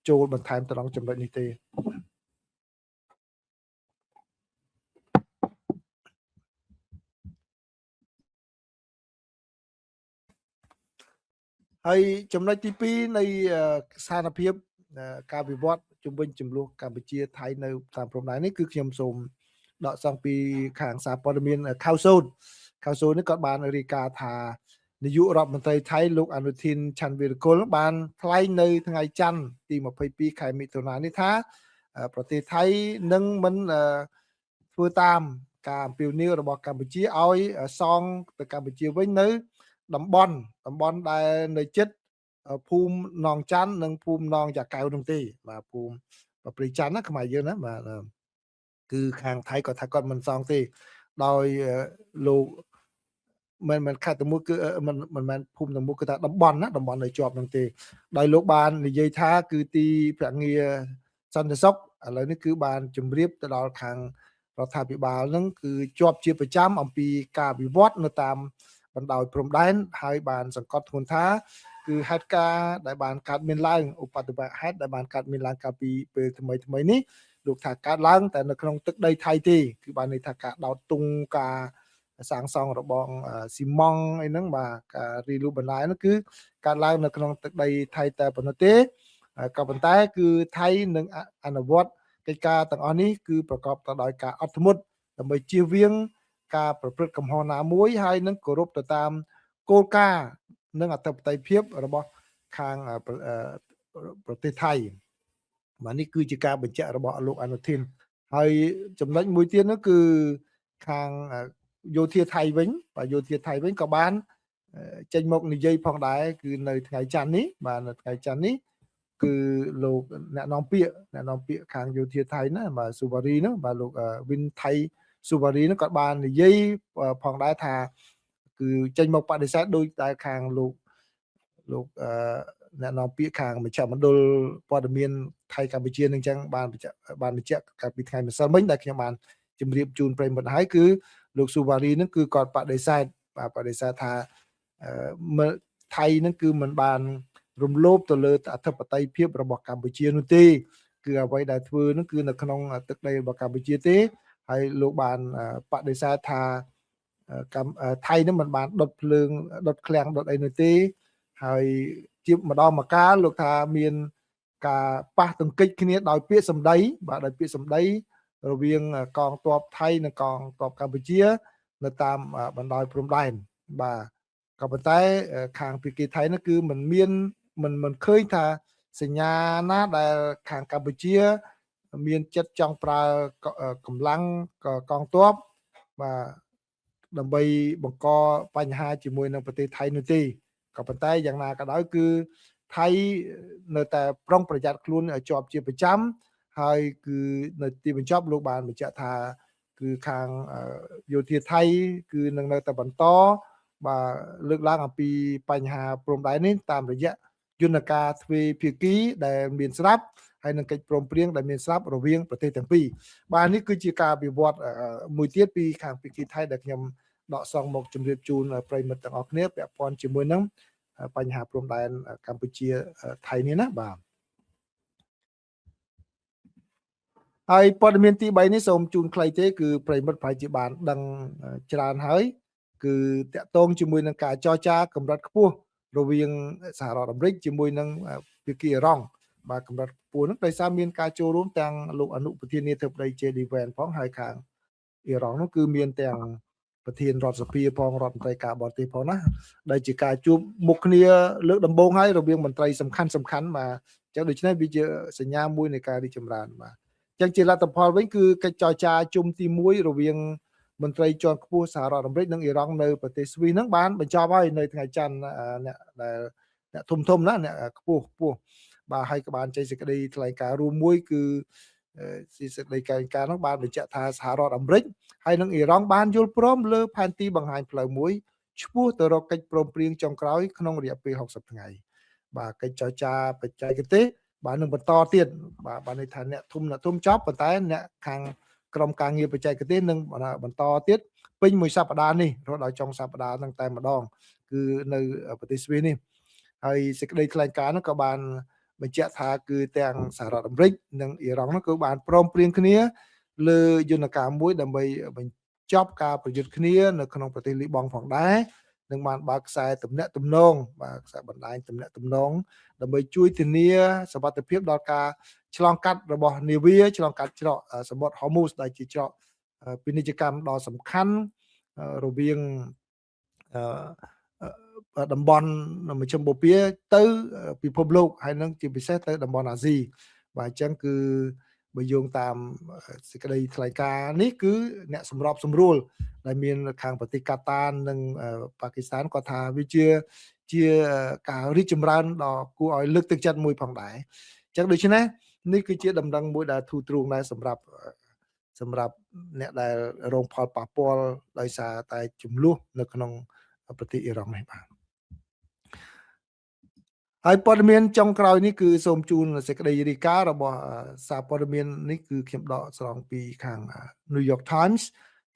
ចូលបន្ថែមត្រង់ចំណុចនេះទេ។ ហើយចំណុចទី2នៃស្ថានភាពការវិវត្តជំវិញចំនួនកម្ពុជាថៃនៅតាមព្រំដែននេះ គឺខ្ញុំសូមដកសងពីខាងសារព័ត៌មានខៅសូន ខៅសូននេះគាត់បានរាយការណ៍ថា នាយករដ្ឋមន្ត្រីថៃលោកអនុធីនឆាន់វីរគុលបានថ្លែងនៅថ្ងៃច័ន្ទទី22ខែមិថុនានេះថា ប្រទេសថៃនឹងមិនធ្វើតាមការអំពាវនាវរបស់កម្ពុជាឲ្យសងទៅកម្ពុជាវិញនៅតំបន់ដែលនៅជិតភូមិនងច័ន្ទនិងភូមិនងយ៉ាកៅនោះទេ។ បាទភូមិព្រៃច័ន្ទណាខ្មែរយើងណា បាទគឺខាងថៃក៏ថាគាត់មិនសងទេ ដោយលោកមិនខេត្តទៅមួយ គឺមិនមែនភូមិទៅមួយ គឺថាតំបន់ណា តំបន់នៅជាប់នឹងទេ ដោយលោកបាននិយាយថា គឺទីប្រាក់ងារសន្តិសុខឥឡូវនេះគឺបានជម្រាបទៅដល់ខាងរដ្ឋាភិបាលនឹងគឺជាប់ជាប្រចាំអំពីការវិវត្តនៅតាមបណ្ដោយព្រំដែន ហើយបានសង្កត់ធ្ងន់ថា គឺហេតុការណ៍ដែលបានកើតមានឡើងឧបទ្ទវហេតុដែលបានកើតមានឡើងកាលពីពេលថ្មីថ្មីនេះ លោកថាកើតឡើងតែនៅក្នុងទឹកដីថៃទេ គឺបានន័យថាការដោតទង់ការសាងសង់របងស៊ីម៉ង់អីហ្នឹង បាទការរីលូបន្លែហ្នឹងគឺកើតឡើងនៅក្នុងទឹកដីថៃតែប៉ុណ្ណោះទេ ក៏ប៉ុន្តែគឺថៃនឹងអនុវត្តកិច្ចការទាំងអស់នេះគឺប្រកបទៅដោយការអត់ធ្មត់ ដើម្បីជៀសវាងការប្រព្រឹត្តកំហុសណាមួយ ហើយនឹងគោរពទៅតាមគោលការណ៍និងអធិបតេយ្យភាពរបស់ខាងប្រទេសថៃ។ បាទនេះគឺជាការបញ្ជាក់របស់លោកអនុធីន។ ហើយចំណុចមួយទៀតនោះគឺខាងយោធាថៃវិញ បាទយោធាថៃវិញក៏បានចេញមកនិយាយផងដែរ គឺនៅថ្ងៃច័ន្ទនេះ បាទនៅថ្ងៃច័ន្ទនេះគឺលោកអ្នកនាំពាក្យខាងយោធាថៃណា បាទស៊ូវ៉ារីនោះ បាទលោកវិនថៃស៊ូវ៉ារីនោះក៏បាននិយាយផងដែរថា គឺចេញមកបដិសេធដោយតែខាងលោកអ្នកនាំពាក្យខាងមជ្ឈមណ្ឌលព័ត៌មានថៃកម្ពុជានឹងចឹងបានបញ្ជាក់កាលពីថ្ងៃម្សិលមិញដែលខ្ញុំបានជម្រាបជូនប្រិយមិត្តហើយ គឺលោកស៊ូវ៉ារីនឹងគឺគាត់បដិសេធ បាទបដិសេធថាថៃនឹងគឺមិនបានរំលោភទៅលើអធិបតេយ្យភាពរបស់កម្ពុជានោះទេ គឺអ្វីដែលធ្វើនឹងគឺនៅក្នុងទឹកដីរបស់កម្ពុជាទេ ហើយលោកបានបដិសេធថា កម្ថៃនឹងមិនបានដុតភ្លើងដុតឃ្លាំងដុតអីនោះទេហើយជាម្ដងម្កាលលោកថាមានការប៉ះទង្គិចគ្នាដោយពាក្យសម្ដីបាទដោយពាក្យសម្ដីរវាងកងទ័ពថៃនិងកងទ័ពកម្ពុជា នៅតាមបណ្ដោយព្រំដែនបាទក៏ប៉ុន្តែខាងភាគីថៃនោះគឺមិនមានមិនមិនឃើញថាសញ្ញាណាដែលខាងកម្ពុជា មានចិត្តចង់ប្រើកម្លាំងកងទ័ពបាទដើម្បីបង្កបញ្ហាជាមួយនឹងប្រទេសថៃនោះទេក៏ប៉ុន្តែយ៉ាងណាក៏ដោយគឺថៃនៅតែប្រុងប្រយ័ត្នខ្លួនឲ្យជាប់ជាប្រចាំហើយគឺនៅទីបញ្ចប់លោកបានបញ្ជាក់ថាគឺខាងយោធាថៃគឺនឹងនៅតែបន្តបាទលើកឡើងអំពីបញ្ហាព្រំដែននេះតាមរយៈយន្តការទ្វេភាគីដែលមានស្រាប់ហើយនឹងកិច្ចព្រមព្រៀងដែលមានស្រាប់រវាងប្រទេសទាំងពីរបាទនេះគឺជាការវិវត្តមួយទៀតពីខាងភាគីថៃដែលខ្ញុំដកស្រង់មកជម្រាបជូនប្រិយមិត្តទាំងអស់គ្នាពាក់ព័ន្ធជាមួយនឹងបញ្ហាព្រំដែនកម្ពុជាថៃនេះណាបាទហើយព័ត៌មានទី3នេះសូមជូនខ្លីទេគឺប្រិយមិត្តប្រហែលជាបានដឹងច្រើនហើយគឺតាក់ទងជាមួយនឹងការចរចាកម្រិតខ្ពស់រវាងសហរដ្ឋអាមេរិកជាមួយនឹងភាគីអ៊ីរ៉ង់បាទកម្រិតខ្ពស់នោះដោយសារមានការចូលរួមទាំងលោកអនុប្រធានាធិបតី J.D. Vance ផងហើយខាងអ៊ីរ៉ង់នោះគឺមានទាំងប្រធានរដ្ឋសភាផងរដ្ឋមន្ត្រីការបរទេសផងណាដែលជាការជួបមុខគ្នាលើកដំបូងហើយរវាងមន្ត្រីសំខាន់សំខាន់បាទអញ្ចឹងដូច្នេះវាជាសញ្ញាមួយនៃការរីកចម្រើនបាទអញ្ចឹងជាលទ្ធផលវិញគឺកិច្ចចរចាជុំទី1រវាងមន្ត្រីជាន់ខ្ពស់សហរដ្ឋអាមេរិកនិងអ៊ីរ៉ង់នៅប្រទេសស្វីសហ្នឹងបានបញ្ចប់ហើយនៅថ្ងៃច័ន្ទអ្នកដែលអ្នកធំធំណាអ្នកខ្ពស់ខ្ពស់បាទហើយក៏បានចេញសេចក្តីថ្លែងការណ៍រួមមួយគឺសេចក្តីថ្លែងការណ៍នោះបានបញ្ជាក់ថាសហរដ្ឋអាមេរិកហើយនិងអ៊ីរ៉ង់បានយល់ព្រមលើផែនទីបង្ហាញផ្លូវមួយឆ្ពោះទៅរកកិច្ចព្រមព្រៀងចុងក្រោយក្នុងរយៈពេល60ថ្ងៃបាទកិច្ចចរចាបច្ចេកទេសបាទនឹងបន្តទៀតបាទបានន័យថាអ្នកធំចប់ប៉ុន្តែអ្នកខាងក្រុមការងារបច្ចេកទេសនឹងបន្តទៀតពេញមួយសប្តាហ៍នេះរហូតដល់ចុងសប្តាហ៍ហ្នឹងតែម្ដងគឺនៅប្រទេសស្វីសនេះហើយសេចក្តីថ្លែងការណ៍នោះក៏បានបញ្ជាក់ថាគឺទាំងសហរដ្ឋអាមេរិកនិងអ៊ីរ៉ង់នោះគឺបានព្រមព្រៀងគ្នាលើយន្តការមួយដើម្បីបញ្ចប់ការប្រយុទ្ធគ្នានៅក្នុងប្រទេសលីបង់ផងដែរនិងបានបើកខ្សែទំនាក់ទំនងបាទខ្សែបណ្ដាញទំនាក់ទំនងដើម្បីជួយធានាសុវត្ថិភាពដល់ការឆ្លងកាត់របស់នាវាឆ្លងកាត់ច្រកសមុទ្រ Hormuz ដែលជាច្រកពាណិជ្ជកម្មដ៏សំខាន់រវាងតំបន់មជ្ឈិមបូព៌ាទៅពិភពលោកហើយនឹងជាពិសេសទៅតំបន់អាស៊ីបាទអញ្ចឹងគឺបើយោងតាមសេចក្តីថ្លែងការណ៍នេះគឺអ្នកសម្របសម្រួលដែលមានខាងប្រទេសកាតានិងប៉ាគីស្ថានគាត់ថាវាជាការរីកចម្រើនដ៏គួរឲ្យលើកទឹកចិត្តមួយផងដែរអញ្ចឹងដូច្នេះនេះគឺជាដំណឹងមួយដែលធូរទ្រូងដែរសម្រាប់អ្នកដែលរងផលប៉ះពាល់ដោយសារតែចំនួននៅក្នុងប្រទេសអ៊ីរ៉ង់នេះបាទហើយព័ត៌មានចុងក្រោយនេះគឺសូមជូនសេចក្តីរាយការណ៍របស់សារព័ត៌មាននេះគឺខ្ញុំដកស្រង់ពីខាង New York Times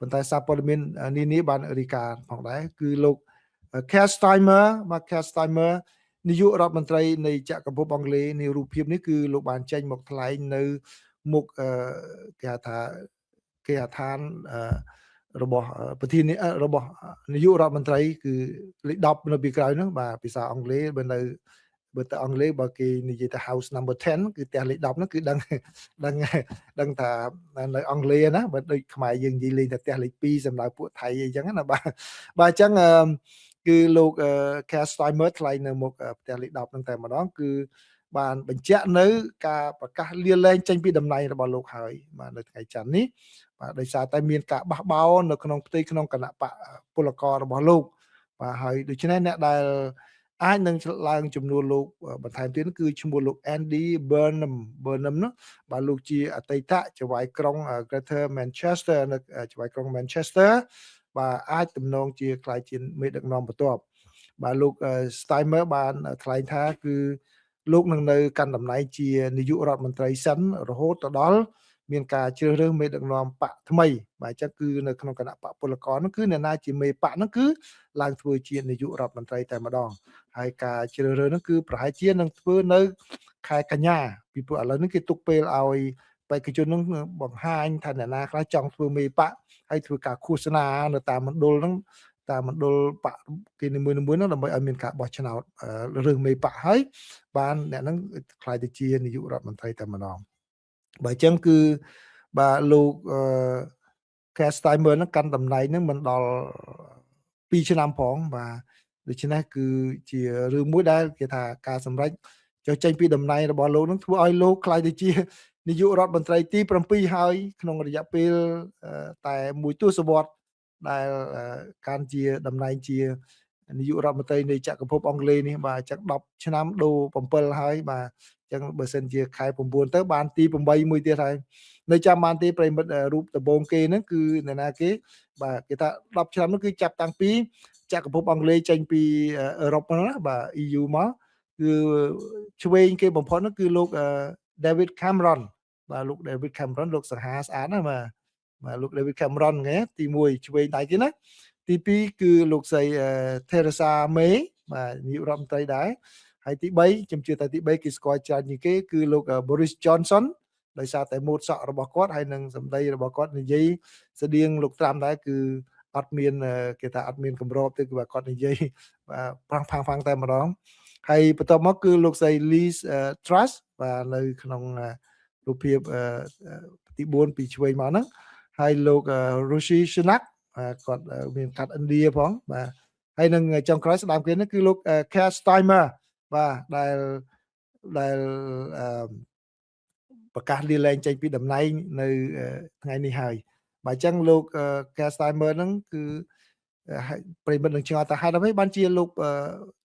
ប៉ុន្តែសារព័ត៌មាននានាបានរាយការណ៍ផងដែរគឺលោក Keir Starmer បាទ Keir Starmer នាយករដ្ឋមន្ត្រីនៃចក្រភពអង់គ្លេសនៃរូបភាពនេះគឺលោកបានចេញមកថ្លែងនៅមុខគេហៅថាគេហដ្ឋានរបស់ប្រធានរបស់នាយករដ្ឋមន្ត្រីគឺលេខ10នៅពីក្រោយនោះបាទភាសាអង់គ្លេសបើទៅអង់គ្លេសបើគេនិយាយថា house number 10គឺផ្ទះលេខ10ហ្នឹងគឺដឹងដឹងដឹងថានៅអង់គ្លេសណាបើដូចខ្មែរយើងនិយាយលេងតែផ្ទះលេខ2សម្រាប់ពួកថៃអីចឹងណាបាទបាទអញ្ចឹងគឺលោក Keir Starmer ថ្លែងនៅមុខផ្ទះលេខ10ហ្នឹងតែម្ដងគឺបានបញ្ជាក់នៅការប្រកាសលាលែងចេញពីតំណែងរបស់លោកហើយបាទនៅថ្ងៃច័ន្ទនេះបាទដោយសារតែមានការបះបោរនៅក្នុងផ្ទៃក្នុងគណៈបកពលកររបស់លោកបាទហើយដូច្នេះអ្នកដែលអាចនឹងឡើងចំនួនលោកបន្ថែមទៀតគឺឈ្មោះលោក Andy Burnham នោះបាទលោកជាអតីតចៅហ្វាយក្រុង Greater Manchester នៅចៅហ្វាយក្រុង Manchester បាទអាចទំនងជាក្លាយជាមេដឹកនាំបន្ទាប់បាទលោក Starmer បានថ្លែងថាគឺលោកនឹងនៅកាន់តំណែងជានាយករដ្ឋមន្ត្រីសិនរហូតទៅដល់មានការជ្រើសរើសមេដឹកនាំបកថ្មីបាទអញ្ចឹងគឺនៅក្នុងគណៈបកពលករនោះគឺអ្នកណាជាមេបកនោះគឺឡើងធ្វើជានាយករដ្ឋមន្ត្រីតែម្ដងហើយការជ្រើសរើសនោះគឺប្រហែលជានឹងធ្វើនៅខែកញ្ញាពីព្រោះឥឡូវនេះគេទុកពេលឲ្យ បេក្ខជននឹងបង្ហាញថាអ្នកណាខ្លះចង់ធ្វើមេបកហើយធ្វើការឃោសនានៅតាមមណ្ឌលហ្នឹងតាមមណ្ឌលបកគេនីមួយៗហ្នឹងដើម្បីឲ្យមានការបោះឆ្នោតរឿងមេបកហើយបានអ្នកហ្នឹងក្លាយទៅជានាយករដ្ឋមន្ត្រីតែម្ដងបើអញ្ចឹងគឺបាទលោកអឺ Keir Starmer ហ្នឹងកាន់តំណែងហ្នឹងមិនដល់2ឆ្នាំផងបាទដូច្នេះគឺជារឿងមួយដែលគេថាការសម្រេចចុះចេញពីតំណែងរបស់លោកនឹងធ្វើឲ្យលោកក្លាយទៅជានាយករដ្ឋមន្ត្រីទី7ហើយក្នុងរយៈពេលតែមួយទសវត្សរ៍ដែលកាន់ជាតំណែងជានាយករដ្ឋមន្ត្រីនៃចក្រភពអង់គ្លេសនេះបាទអញ្ចឹង10ឆ្នាំដូរ7ហើយបាទអញ្ចឹងបើសិនជាខែ9ទៅបានទី8មួយទៀតហើយនៅចាំបានទេប្រិមិត្តរូបដំបូងគេហ្នឹងគឺនរណាគេបាទគេថា10ឆ្នាំនោះគឺចាប់តាំងពីចក្រភពអង់គ្លេសចេញពីអឺរ៉ុបហ្នឹងណាបាទ EU មកគឺឆ្វេងគេបំផុតនោះគឺលោក David Cameron បាទលោក David Cameron លោកសង្ហាស្អាតណាស់បាទបាទលោក David Cameron ហ្នឹងទី1ឆ្វេងដៃគេណាទី2គឺលោកស្រី Theresa May បាទនាយករដ្ឋមន្ត្រីដែរហើយទី3ខ្ញុំជឿថាទី3គេស្គាល់ច្រើនជាងគេគឺលោក Boris Johnson ដោយសារតែម៉ូតសក់របស់គាត់ហើយនិងសម្ដីរបស់គាត់និយាយស្តៀងលោកត្រាំដែរគឺអត់មានគេថាអត់មានកម្របទេគឺគាត់និយាយបាទផាំងផាំងផាំងតែម្ដងហើយបន្ទាប់មកគឺលោកស្រី Liz Truss បាទនៅក្នុងរូបភាពទី4ពីឆ្វេងមកហ្នឹងហើយលោក Rishi Sunak គាត់មានកាត់ឥណ្ឌាផងបាទហើយនឹងចុងក្រោយស្ដាមគេហ្នឹងគឺលោក Keir Starmer បាទដែលដែលប្រកាសលាលែងចេញពីតំណែងនៅថ្ងៃនេះហើយបាទអញ្ចឹងលោក Keir Starmer ហ្នឹងគឺប្រិមិត្តនឹងឆ្ងល់ថាហេតុអ្វីបានជាលោក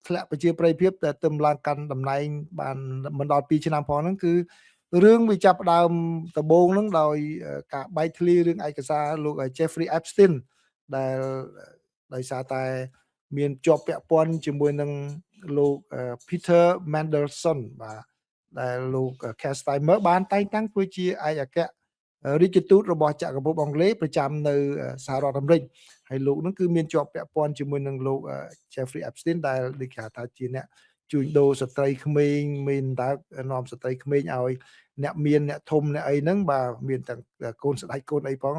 ធ្លាក់ប្រជាប្រិយភាពតែទៅឡើងកាន់តំណែងបានមិនដល់2ឆ្នាំផងហ្នឹងគឺរឿងវាចាប់ផ្ដើមដំបូងហ្នឹងដោយការបែកធ្លាយរឿងឯកសារលោក Jeffrey Epstein ដែលដោយសារតែមានជាប់ពាក់ព័ន្ធជាមួយនឹងលោក Peter Mandelson បាទដែលលោក Keir Starmer បានតែងតាំងធ្វើជាឯកអគ្គរាជទូតរបស់ចក្រភពអង់គ្លេសប្រចាំនៅសហរដ្ឋអាមេរិកហើយលោកនឹងគឺមានជាប់ពាក់ព័ន្ធជាមួយនឹងលោក Jeffrey Epstein ដែលដូចគេថាជាអ្នកជួញដូរស្ត្រីក្មេងមានតើនាំស្ត្រីក្មេងឲ្យអ្នកមានអ្នកធំអ្នកអីហ្នឹងបាទមានទាំងកូនស្ដេចកូនអីផង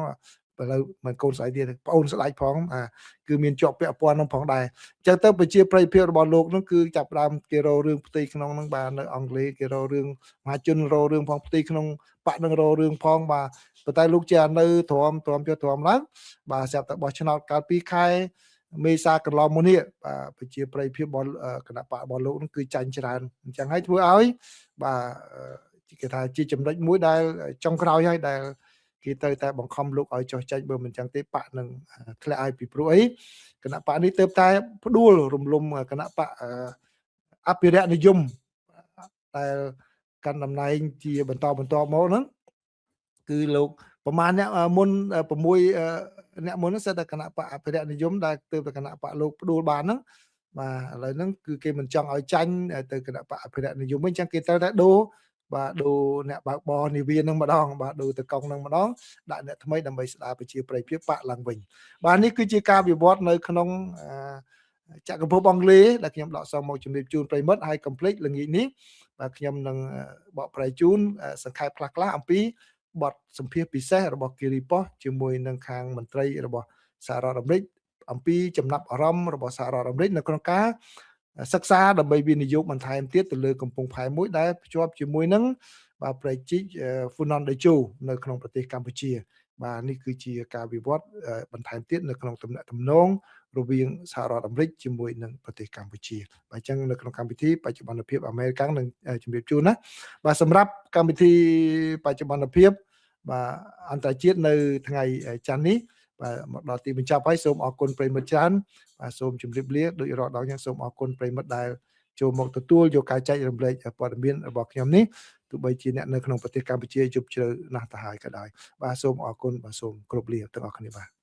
ឥឡូវមិនកូនស្ដេចទៀតប្អូនស្ដេចផងអាគឺមានជាប់ពាក់ព័ន្ធនឹងផងដែរអញ្ចឹងទៅប្រជាប្រិយភាពរបស់លោកនឹងគឺចាប់ផ្ដើមគេរករឿងផ្ទៃក្នុងនឹងបាទនៅអង់គ្លេសគេរករឿងមហាជនរករឿងផងផ្ទៃក្នុងបកនឹងរករឿងផងបាទប៉ុន្តែលោកជានៅទ្រាំទ្រាំចុះទ្រាំឡើងបាទស្រាប់តែបោះឆ្នោតកាលពីខែមេសាកន្លងមកនេះបាទប្រជាប្រិយភាពរបស់គណបករបស់លោកនឹងគឺចាញ់ច្រើនអញ្ចឹងហើយធ្វើឲ្យបាទគេថាជាចំណុចមួយដែលចុងក្រោយហើយដែលគេត្រូវតែបង្ខំលោកឲ្យចុះចេញបើមិនចឹងទេបកនឹងធ្លាក់ឲ្យពីព្រោះអីគណបកនេះទៅតែផ្ដួលរំលំគណបកអភិរក្សនិយមដែលកាន់តំណែងជាបន្តបន្តមកហ្នឹងគឺលោកប្រហែលអ្នកមុន6អ្នកមុនហ្នឹងសិតតែគណបកអភិរក្សនិយមដែលទើបតែគណបកលោកផ្ដួលបានហ្នឹងបាទឥឡូវហ្នឹងគឺគេមិនចង់ឲ្យចាញ់ទៅគណបកអភិរក្សនិយមវិញអញ្ចឹងគេត្រូវតែដូរបាទដូរអ្នកបើកបរនាវានឹងម្ដងបាទដូរតកង់នឹងម្ដងដាក់អ្នកថ្មីដើម្បីស្ដារប្រជាប្រិយភាពបកឡើងវិញបាទនេះគឺជាការវិវត្តនៅក្នុងចក្រភពអង់គ្លេសដែលខ្ញុំដកស្រង់មកជំរាបជូនប្រិមិត្តហើយកុំភ្លេចល្ងាចនេះបាទខ្ញុំនឹងបកប្រែជូនសង្ខេបខ្លះៗអំពីបទសម្ភាសពិសេសរបស់គិរីប៉ុស្តិ៍ជាមួយនឹងខាងមន្ត្រីរបស់សហរដ្ឋអាមេរិកអំពីចំណាប់អារម្មណ៍របស់សហរដ្ឋអាមេរិកនៅក្នុងការសិក្សាដើម្បីវិនិយោគបន្ថែមទៀតទៅលើកំពង់ផែមួយដែលភ្ជាប់ជាមួយនឹងបាទព្រែកជីកហ្វូណនតេជោនៅក្នុងប្រទេសកម្ពុជាបាទនេះគឺជាការវិវត្តបន្ថែមទៀតនៅក្នុងទំនាក់ទំនងរវាងសហរដ្ឋអាមេរិកជាមួយនឹងប្រទេសកម្ពុជាបាទអញ្ចឹងនៅក្នុងកម្មវិធីបច្ចុប្បន្នភាពអាមេរិកនឹងជំរាបជូនណាបាទសម្រាប់កម្មវិធីបច្ចុប្បន្នភាពបាទអន្តរជាតិនៅថ្ងៃច័ន្ទនេះបាទមកដល់ទីបញ្ចប់ហើយសូមអរគុណប្រិយមិត្តច្រើនបាទសូមជម្រាបលាដោយរាល់ដងយ៉ាងសូមអរគុណប្រិយមិត្តដែលចូលមកទទួលយកការចែករំលែកព័ត៌មានរបស់ខ្ញុំនេះទោះបីជាអ្នកនៅក្នុងប្រទេសកម្ពុជាយប់ជ្រៅណាស់ទៅហើយក៏ដោយបាទសូមអរគុណបាទសូមគោរពលាទាំងអស់គ្នាបាទ។